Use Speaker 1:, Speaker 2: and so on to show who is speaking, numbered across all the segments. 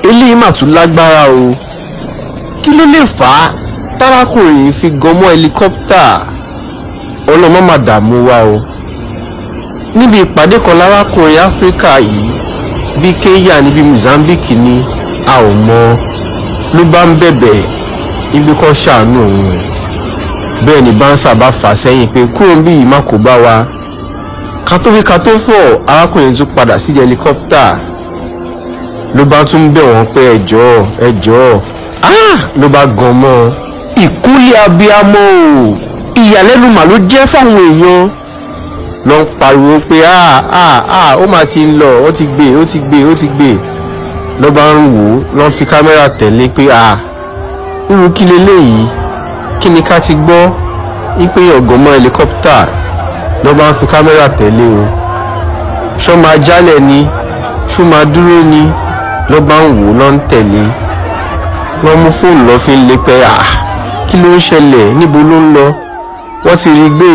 Speaker 1: Eléyìí mà tún lágbára o. Kí ló lè fà á tárákùnrin yìí fi gan mọ́ ẹlikọ́pítà? Ọlọ́mọ mà dààmú wa o. Níbi ìpàdé kan lárákùnrin Áfíríkà yìí, bí Kenya níbi Mozambique ni a ò mọ, ló bá ń bẹ̀bẹ̀ ibi kan ṣàánú òun. Bẹ́ẹ̀ ni báńsà bá fà sẹ́yìn pé kúrò ń bí yìí, má kó bá wa. Ká tó fi ká tó fọ̀, arákùnrin tún padà sí ẹlikọ́pítà, ló bá tún bẹ̀ wọ́n pé ẹ jọ̀ọ́, ẹ jọ̀ọ́, ah, ló bá gan mọ́ ọ. Ìkúnlẹ̀ abiyamọ o, ìyàlẹ́nu mà ló jẹ́ fáwọn èèyàn ló ń pariwo pé ah, ah, ah, ó mà ti ń lọ, ó ti gbé, ó ti gbé, ó ti gbé. Ló bá ń wò ó, ló ń fi kámẹ́rà tẹ̀lé pé ah, irú kí leléyìí? Kí ni ká ti gbọ́ wípé ọ̀gàn mọ́ ẹlikọ́pítà? Ló bá ń fi kámẹ́rà tẹ̀lé o. Ṣó máa jálẹ̀ ni? Ṣó máa dúró ni? Ló bá ń wò ó, ló ń tẹ̀lé. Wọ́n mú fóònù lọ́ fi ń lé pé ah, kí ló ń ṣẹlẹ̀? Níbo ló ń lọ? Wọ́n ti rí gbé,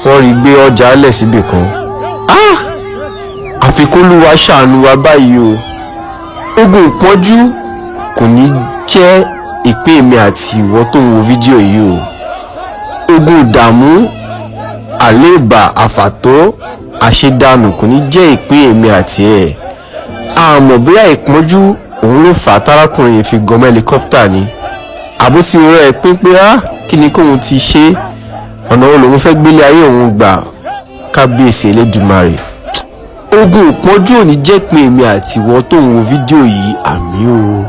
Speaker 1: wọ́n rí gbé ọjà lẹ̀ síbì kan. Ah, àfi k'Olúwa ṣàánú wa báyìí o. Ogun ìpọ́njú kò ní jẹ́ ìpín èmi àti ìwọ tó ń wo fídíò yìí o. Ogun ìdààmú, àléèbà, àfàtó, àṣedànù kò ní jẹ́ ìpín èmi àti ẹ̀. Àmọ́ bóyá ìpọ́njú òun ló fà á tárákùnrin yìí fi gan mọ́ ẹlikọ́pítà ni, àbó tí rẹ̀ pín pé á kí ni kóun ti ṣe, ọ̀nà wo lòun fẹ́ gbélé ayé òun gbà? Kábíyèsí Elédùmarè, ogun ìpọ́njú ò ní jẹ́ pín èmi àti ìwọ tó ń wo fídíò yìí, àmín o.